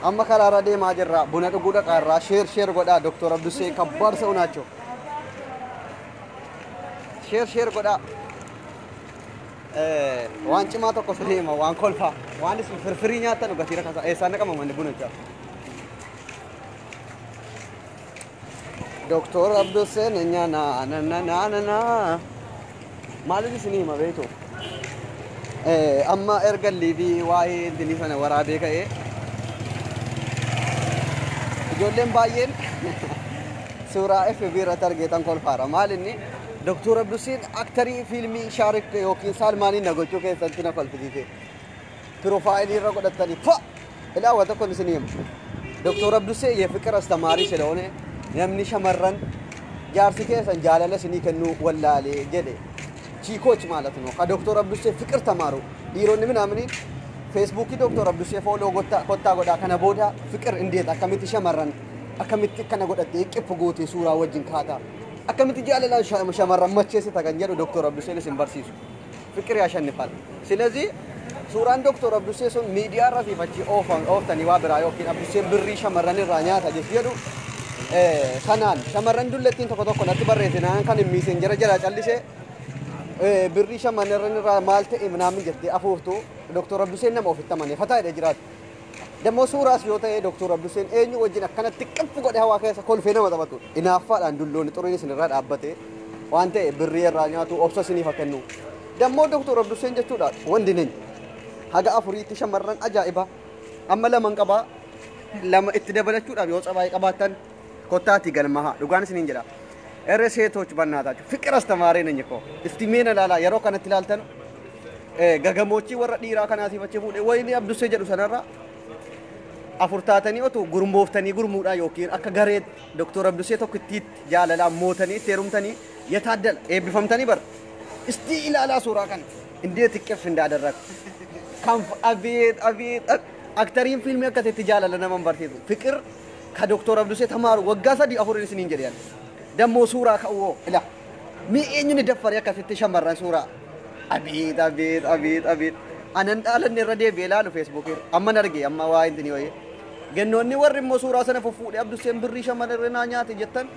Amma karaarra deemaa jirra. Buna dhuguu dhaqaarraa share share godhaa. Doktor Abdusee ከባድ ሰው ናቸው. Share share godhaa. Waan cimaa tokko si deema, waan kolfaa, waan isin firfirii nyaattan gatii rakasa. Eessaan naqama manni buna? Doktor Abdusee na na na na na na. Maaliif isin hima beektu? Amma erga liivii waa'ee intinii sana waraabee ka'ee ijoolleen baay'een suuraa FB irratti argeetan kolfaara. Maal inni Doktor Abduseen aktarii fiilmii Shaarik yookiin Saalmaaniin na gochuu keessatti na kolfisiise. Piroofaayilii irra godhatanii fa ilaa waa tokko isin hima. Doktor Abdusee የፍቅር አስተማሪ ስለሆነ namni shamarran jaarsi keessan jaalala isinii kennuu wallaalee jedhe ቺኮች ማለት ነው። ከዶክተር አብዱሴ ፍቅር ተማሩ። dhiironni ምናምን feesbuukii Doktor Abdusee follow kottaa godhaa. Kana booda ፍቅር እንዴት akkamitti shamarran akkamitti akkana godhattee qiphu gootee suuraa wajjin kaataa akkamitti jaalalaan shamarran macheessita kan jedhu Doktor Abduseen isin barsiisu. ፍቅር ያሸንፋል። ስለዚህ suuraan Doktor Abdusee sun miidiyaa irra siif achi ooftanii waa biraa yookiin Abduseen birrii shamarran irraa nyaata jedhu kanaan shamarran dullattiin tokko tokko natti barreessinaan kan messenger jala callisee birrii shamarran irraa maal ta'e ምናምን jettee afuuftu. Doktor Abduseen nama ofitti amanee fataa jedhee jiraatu. Dammoo suuraas yoo ta'e Doktor Abduseen eenyu wajjin akkanatti qiphu godhe hawaa keessa kolfee nama taphatu. Inaaffaadhaan dulloonni xuriin isin irraa dhaabbate waan ta'e birrii irraa nyaatu obsa isiniif haa kennu. Dammoo Doktor Abduseen jechuudha wanti nani haga afuriitti shamarran ajaa'iba amma laman qabaa, lama itti dabalachuudhaaf yoo tsabaayii qabaattan kottaati galmaha. Dhugaan isiniin jedha. እረ ሴቶች በእናታችሁ ፍቅር አስተማሪ ነኝ እኮ። እስቲ ሜን ላላ yeroo kanatti ilaaltan gagamochii warra dhiiraa kanaatiif achi fuudhee wayini Abdusee jedhu sanarra afur taatanii otoo gurmooftanii gurmuudhaa yookiin akka gareetti Doktor Abdusee tokko ittiitti jaalalaan mootanii itti heerumtanii yetaaddala eebbifamtanii bara. እስቲ ilaalaa suuraa kana እንዴት እቅፍ እንዳደረግ kan አቤት አቤት አክተሪን ፊልም akkasitti jaalala naman barsiisu. ፍቅር ከዶክተር Abdusee ተማሩ. Waggaa 3 afurin isiniin jedhe. Dammoo suuraa ka'uwoo ila mi eenyuni daffaree akkasitti shamarran suuraa አቤት አቤት አቤት አቤት anan dhaalanne irra deebi'ee ilaalu feesbuukii amman arge amma waa intini wayii gennoonni warri immoo suuraa sana fuffuudhee Abduseen birrii shamarran naa nyaate jettan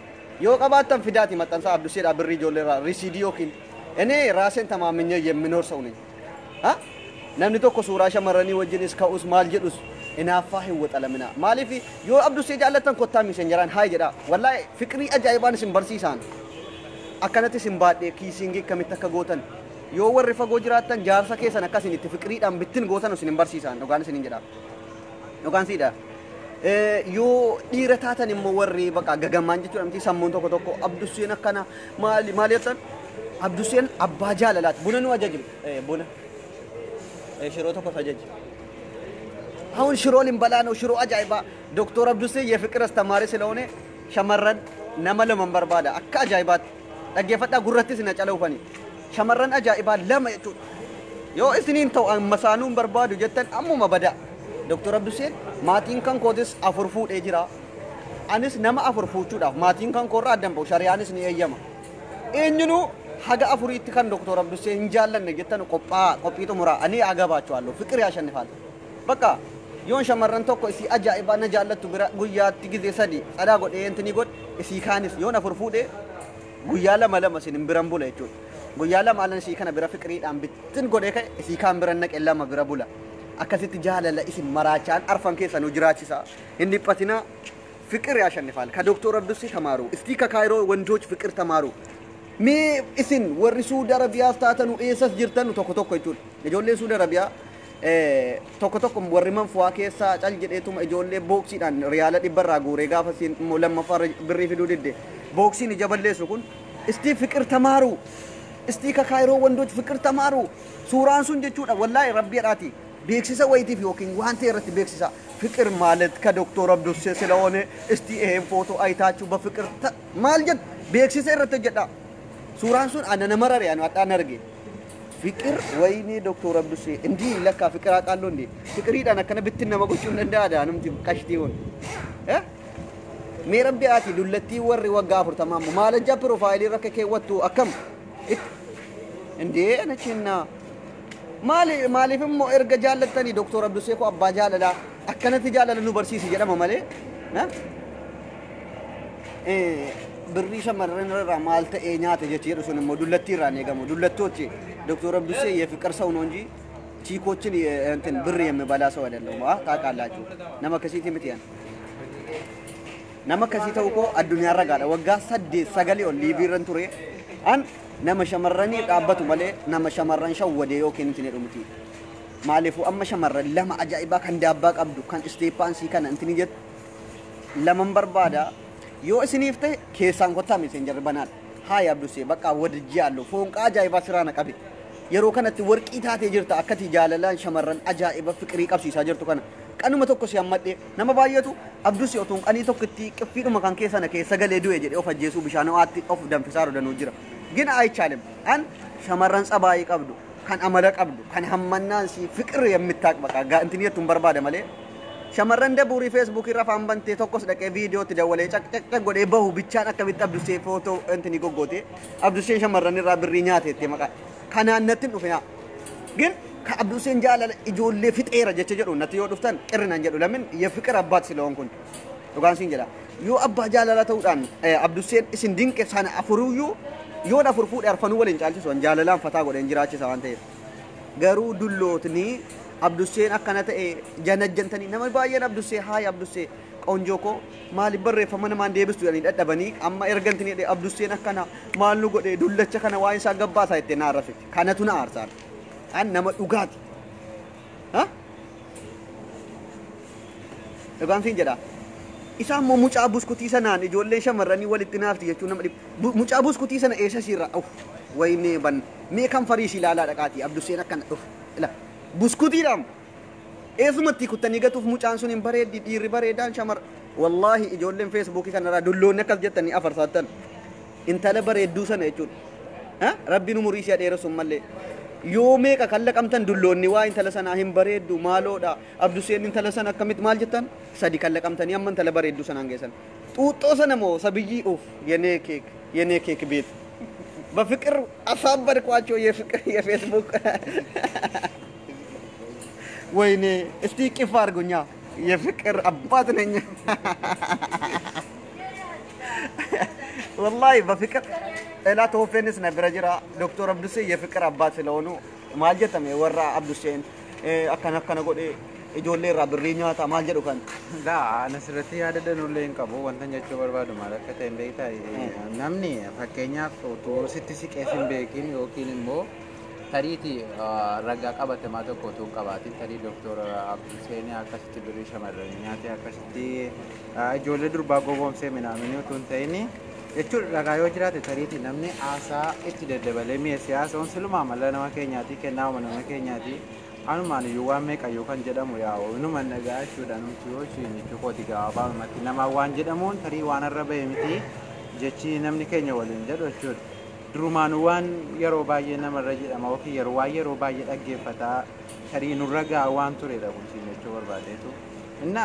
yoo qabaattan fidaati maxxansaa Abduseedha birrii ijoollee irraa risiidii yookiin እኔ ራሴን ተማምኜ የምኖር ሰው ነኝ። Namni tokko suuraa shamarranii wajjinis ka'us maal jedhus inaaffaa hin waxalamina. Maaliif yoo Abdusee jaallattan kottaa messengeraan hi jedha. Wallaahi fiqirii ajaa'ibaan isin barsiisaan. Akkanatti isin baadhee kissingii akkamitti akka gootan yoo warri fagoo jiraattan jaarsa keessan akkasin itti fiqiriidhaan bittin gootan isin hin barsiisaan. Dhugaan isin hin jedha. Dhugaan siidha. Yoo dhiira taatan immoo warri baqa gagamaan jechuudha miti sammuun tokko tokko Abduseen akkana maali maali jettan Abduseen abbaa jaalalaati. Buna nu ajaji. Buna. ሽሮ tokko ajaji. አሁን ሽሮ ልንበላ ነው። ሽሮ አጃኢባ ዶክተር አብዱሴ የፍቅር አስተማሪ ስለሆነ shamarran nama lama barbaada akka ajaa'ibaatti dhaggeeffadhaa gurrattis na calawfani shamarran ajaa'ibaa lama jechuudha. Yoo isiniin ta'u amma saanuu hin barbaadu jettan ammuma bada. Doktor Abduseen maatiin kan kootis afur fuudhee jira. Anis nama afur fuuchuudhaaf maatiin kan koorraa addan ba'u shariyaanis ni eeyyama. Eenyunuu haga afuriitti kan Doktor Abdusee hin jaallanne jettan qophaa qophii xumuraa ani agabaachuu ፍቅር ያሸንፋል. በቃ yoon shamarran tokko isii ajaa'ibaa na jaallattu bira guyyaatti gizee sadi tsadaa godhee intini godhe isii kaanis yoon afur fuudhee guyyaa lama lama isin biran bula jechuudha. Guyyaa lama alan isii kana bira fiqiriidhaan bittin godhee ka'e isii kaan bira naqe lama bira bula. Akkasitti jaalala isin maraachaan arfan keessanuu jiraachisa. Hin dhiphatinaa ፍቅር ያሸንፋል። ከዶክተር አብዱሴ ተማሩ። እስቲ ከካይሮ ወንዶች ፍቅር ተማሩ። Mee isin warri Suudi Arabiyaas taatanu eessas jirtanu tokko tokko jechuudha. Ijoolleen Suudi Arabiyaa tokko tokko warri manfu'aa keessaa cal jedheetuma ijoollee booksiidhaan riyaala 100 irraa guuree gaafa siin immoo lammaffaa birrii fiduu didde booksiin ija balleessu kun እስቲ ፍቅር ተማሩ. እስቲ ከካይሮ ወንዶች ፍቅር ተማሩ. Suuraan sun jechuudha wallaahi rabbiidhaati. Beeksisa wayitiif yookiin waan ta'e irratti beeksisa. ፍቅር ማለት ከዶክተር አብዱሴ ስለሆነ እስቲ ይሄን ፎቶ አይታችሁ በፍቅር maal jedhu beeksisa irratti hojjedha. Suuraan sun ana nama rare anu hadhaan arge. ፍቅር ወይኔ ዶክተር አብዱሴ እንዲህ ለካ ፍቅር አውቃለሁ እንዴ ፍቅሪidhaan akkana bittin nama gochuu hin danda'aadha namti qashtii kun. Mee rabbi ati dullattii warri waggaa 40 ammoo maal ajjaa piroofaayilii irra keewwattu akkam እንዴ ነችና maali maaliif immoo erga jaallattanii Doktor Abdusee koo abbaa jaalalaa Akkanatti jaalala nu barsiisi jedhama malee birrii shamarran irraa maal ta'ee nyaate jechi jedhu sun immoo dullattii irraa eegamu. Dullattoች ዶክተር አብዱሴ የፍቅር ሰው ነው እንጂ ቺኮችን እንትን ብር የሚበላ ሰው አይደለም። ታውቃላችሁ nama akkasiiti miti yan. Nama akkasii ta'u koo addunyaa ragaadha. Waggaa 8 9 ol liiviirran ture. An nama shamarranii dhaabbatu malee nama shamarran shawwadee yookiin intin jedhu miti. Maaliifuu amma shamarran lama ajaa'ibaa kan daabbaa qabdu kan isteeppaansii kana intin jettu laman barbaada. Yoo isiniif ta'e keessaan kottaa miti jarri banaadha. Haaya Abdusee bakka wadajjaallu foonqaa ajaa'ibaa siraana qabe. Yeroo kanatti warqii taatee jirta akkati jaalalaan shamarran ajaa'iba fiqirii qabsiisaa jirtu kana. Qanuma tokko si hammadhee nama baay'eetu Abdusee otuun qanii tokkotti qiffiidhuma kan keessa na keessa galee du'e jedhee of ajjeesuu bishaan ho'aatti of danfisaa danuu jira. Gina አይቻልም. An shamarran tsabaayii qabdu kan amala qabdu kan hammannaan si fiqir የምታቅ በቃ እንትን jettuun barbaada malee shamarran dabuurii feesbuukii irra afaan bantee tokkos dhaqee viidiyootti dawwalee caqcaqcaq godhee bahu bichaan akkamitti Abdusee footoo intini goggootee Abduseen shamarran irraa birrii nyaate jettee maqaa kanaan natti hin dhufe yaa. Gin ka Abduseen jaalala ijoollee fixeera jecha jedhu natti yoo dhuftan qirrinan jedhu lamin የፍቅር አባት ስለሆንኩኝ dhugaan siin jedha. Yoo abbaa jaalala ta'uudhaan Abduseen isin dinqe sana afuruyyuu yoon afur fuudhe arfanuu waliin caalchisu an jaalalaan fataa godheen jiraachisa waan ta'eef. Garuu dullootni Abduseen akkana ta'e janajjantanii nama baay'een Abdusee haaya Abdusee qoonjoo koo maaliif barreeffama namaan deebistu jedhanii dadhabanii amma ergantanii jedhee Abduseen akkana maal nu godhe dullacha kana waan isaa gabbaasaa jettee na arrafte. Kanatu na aarsaa. An nama dhugaati. Dhugaan siin jedha. Isaan immoo mucaa buskutii sanaan ijoollee shamarranii walitti naafti jechuun nama dhibu. Mucaa buskutii sana eessa isiirra? Uff wayinee ban mee kan fariisii ilaalaa dhaqaati Abduseen akkana uff ila buskutiidhaan eessumatti kuttanii gatuuf mucaan sun hin bareeddi dhiirri bareedaan shamar wallaahi ijoolleen feesbuukii kanarraa dulloonni akkas jettanii afarsaattan intala bareedduu sana jechuudha. Rabbiin umurii ishee dheeressuun malee yoo meeqa kan laqamtan dulloonni waa intala sanaa hin bareeddu maaloodha Abduseen intala sana akkamitti maal jettan sadi kan laqamtanii amma intala bareedduu sanaan geessan xuuxxoo sana moo sabiyyii uff የኔ ኬክ ቤት በፍቅር አሳበድኳቸው። የፍቅር የፌስቡክ ወይኔ እስቲ ቅፍ አድርጉኛ የፍቅር አባት ነኝ ወላሂ በፍቅር እላ ተወፌንስ ነበረ ጅራ ዶክተር አብዱሴ የፍቅር አባት ስለሆኑ maal jetame warra Abduseen akkana akkana godhe ijoollee irraa birrii nyaata maal jedhu kan Laa ana asirratti yaada danullee hin qabu. Wanta jechuu barbaadu maal akka ta'e hin beektaa. Namni fakkeenyaaf otoo sitti siqees hin beekin yookiin immoo tariitii ragaa qabatamaa tokko otoo hin qabaatin tarii Dooktor Abduseen akkasitti birrii shamarranii nyaate akkasitti ijoollee durbaa gowwoomsee minaaminii otoo hin ta'in jechuun ragaa yoo jiraate tariitii namni haasaa itti daddabalee mi'eessee haasa'uun silumaa mala nama keenyaati kennaa nama keenyaati. Anumaan iyyuu waan meeqayyuu kan jedhamu yaa'u inuma nagaa jechuudha numti yoo isheen jechuu kooti gabaabumatti nama waan jedhamuun tarii waan irra bahe miti jechi namni keenya waliin jedhu jechuudha. Durumaan waan yeroo baay'ee namarra jedhama yookiin yeroo waan yeroo baay'ee dhaggeeffataa tarii nurra gahaa waan turedha kun siin jechuu barbaadeetu. እና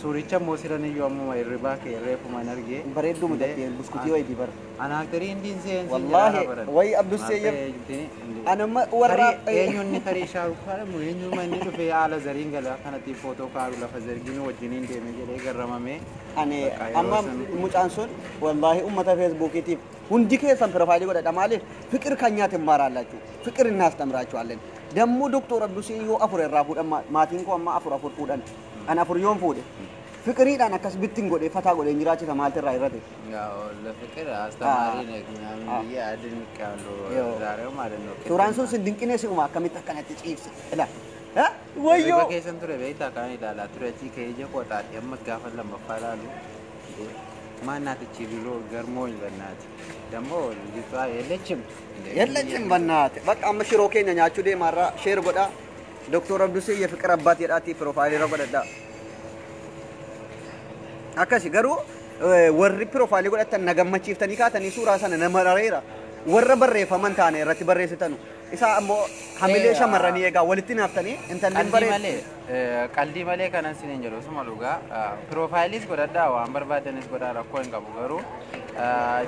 suuricha immoo siran iyyuu ammuma hirribaa kee reefuma hin argee. Bareedduu mudattee buskutii wayii bar. Ana aktarii hindiin seensi Wallaahi wayi Abdusee anamma warra eenyuun tarii Shaarukh moo eenyuma inni dhufee haala zariin gala kanatti footoo kaaru lafa zargiin wajjiniin deeme jedhee garramame. Ani amma mucaan sun wallaahi ummata feesbuukiitiif hundi keessan piroofaayilii godhadha maaliif ፍቅር ከኛ ትማራላችሁ ፍቅር እናስተምራችኋለን። ደግሞ ዶክተር Abdusee yoo afur irraa fuudhan maatiin koo amma afur afur fuudhan an afur yoon fuudhe ፍቅሪidhaan akkas bittin godhee fataa godhee jiraachisa maaltu irraa irrate. ያው ለፍቅር አስተማሪ ነህ ምናምን ብዬ አድንቄያለሁ ዛሬው ማለት ነው። Suuraan sun sin dinqinee si'uma akkamitti akkanatti ciibse ila wayyoo. Hirriba keessan ture beektaa kan ilaalaa ture achii ka'ee ija qoxaadhe ammas gaafa lammaffaa ilaalu ማናትቺ ብሎ ገርሞኝ በእናትህ ደግሞ ልጅቷ የለችም የለችም በእናትህ በቃ amma shiroo keenya nyaachuu deemaarraa share godhaa Dooktor Abdusee የፍቅር አባት jedhaati piroofaayilii irra godhadhaa. Akkasi garuu warri piroofaayilii godhatan na gammachiiftanii kaatanii suuraa sana nama rareera warra barreeffaman taane irratti barreessitanu isaa ammoo hamilee shamarranii egaa walitti naaftanii intalli Qalbii malee qalbii malee kanan siniin jedhu osuma dhugaa piroofaayiliis godhadhaa waan barbaadanis godhaa rakkoo hin qabu garuu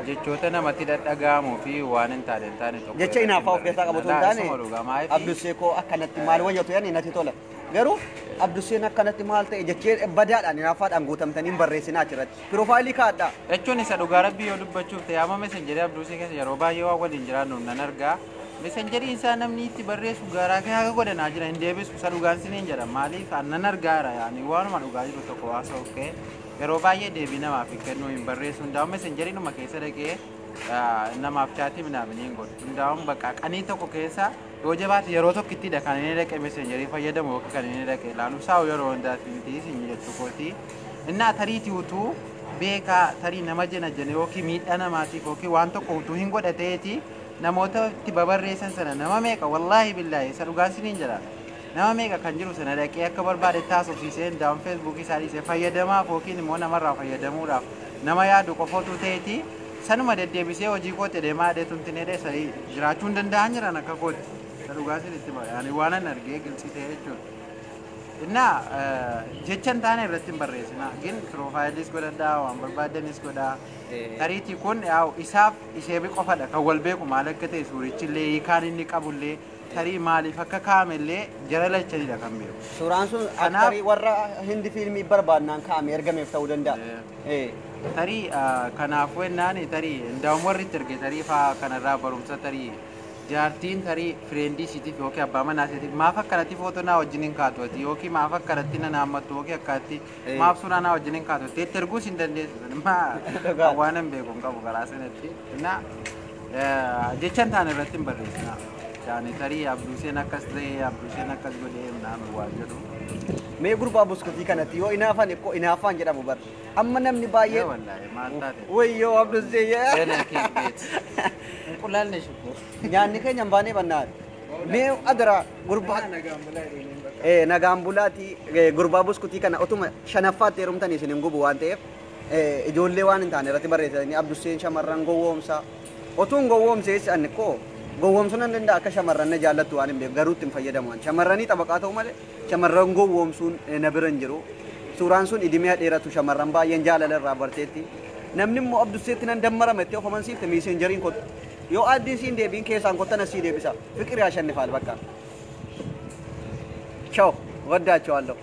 jechoota namatti dhadhaga'amuu fi waan hin taane hin taane tokko jecha hinaaffaa of keessaa qabu osoo hin taane Osuma dhugaa maaliif Abdusee koo akkanatti maal wayyatu yaani natti tola. Garuu Abduseen akkanatti maal ta'e jechee badaadhaan hinaafaadhaan guutamtanii hin barreessinaa achirratti. Piroofaayilii kaa'adhaa. Jechuun isa dhugaa rabbii yoo dubbachuuf ta'e amma messenjerii Abduusee keessa yeroo baay'ee waan waliin jiraannu nan argaa. Messenjerii isaa namni itti barreessu garaa gahaa godhanaa jira hin deebisu isa dhugaan siniin jedha maaliif nan argaara yaani waanuma dhugaa jiru tokko haasa'uuf ka'e yeroo baay'ee deebii namaaf hin kennu hin barreessu hundaa'u messenjeriinuma keessa dhaqee namaaf chaatii minaamin hin godhu hundaa'uun bakka qanii tokko keessa yoo jabaate yeroo tokkittidha kan inni dhaqee messenjerii fayyadamu yookiin kan inni dhaqee ilaalu saa'u yeroo hundaati miti isin jechuu kooti. Innaa tariitii utuu beekaa tarii nama jena jene yookiin miidhaa namaatiif yookiin waan tokko utuu hin godhateeti namoota itti babarreessan sana nama meeqa wallaahi billaahi isa dhugaa isiniin jedha nama meeqa kan jiru sana dhaqee akka barbaade taasifsiisee daawwan feesbuukii isaa dhiisee fayyadamaaf yookiin immoo namarraa fayyadamuudhaaf nama yaadu qofa utuu ta'eeti sanuma deddeebisee hojii kootti deemaa adee tumtinee dheessanii jiraachuu hin danda'an jiran akka kootti isa dhugaa isinitti hima yaani waan an argee gilxii ta'e jechuudha. Innaa jecha hin taane irratti hin barreessina. Gin piroofaayiliis godhadhaa waan barbaadanis godhaa. Tariitii kun yaa'u isaaf ishee qofadha kan wal beeku maal akka ta'e suurichi illee hiikaan inni qabullee tarii maaliif akka kaa'ame illee jara lachanidha kan beeku. Suuraan sun Kanaaf- aktarii warra hindi fiilmii barbaadnaan kaa'ame ergameef ta'uu danda'a. Tarii kanaafuu ennaan tarii ndaa'um warri itti erge tarii faa kanarraa barumsa tarii jaartiin tarii fireendii isiitiif yookiin abbaa manaa isiitiif maaf akkanatti footoo naa wajjin hin kaatu ati yookiin maaf akkanatti na naammattu yookiin akkanatti maaf suuraa naa wajjin hin kaatu ati itti erguus hin dandeessu. Maa Dhugaadha. waan hin beeku hin qabu karaa sanatti. Innaa jecha hin taane irratti hin barreessina. Yaani tarii Abduuseen akkas ta'e Abduuseen akkas godhee naan waan jedhu. Mee gurbaa buskutii kanatti yoo inaafan ikkoo inaafaan jedhamu bar. Amma namni baay'een Wallaahi maal taate? Wayyoo Abdusee. Gana kee beet. Inqulaalne shukkur. Nyaanni keenya hin baanee bannaan. Mee adaraa gurbaa nagaan bulaatii gurbaa buskutii kana otuma shanaffaatti heerumtanii isin hin gubu waan ta'eef ijoollee waan hin taane irratti barreessanii Abduseen shamarran gowwoomsa. Otuu hin gowwoomsees ani koo gowwoomsuu nan danda'a akka shamarran na jaallattu waan hin beeku garuu itti hin fayyadamu. Shamarranii xabaqaa ta'u malee shamarran gowwoomsuun na bira hin jiru. Suuraan sun idimee dheeratu shamarran baay'een jaalala irraa barteetti. Namni immoo Abduseetti nan dammarame itti of amansiifte miiseenjeriin kottu. Yoo addii siin deebiin keessaan kottan asii deebisa. Fiqir yaashannifaal bakka. ቻው፣ ወዳቸዋለሁ።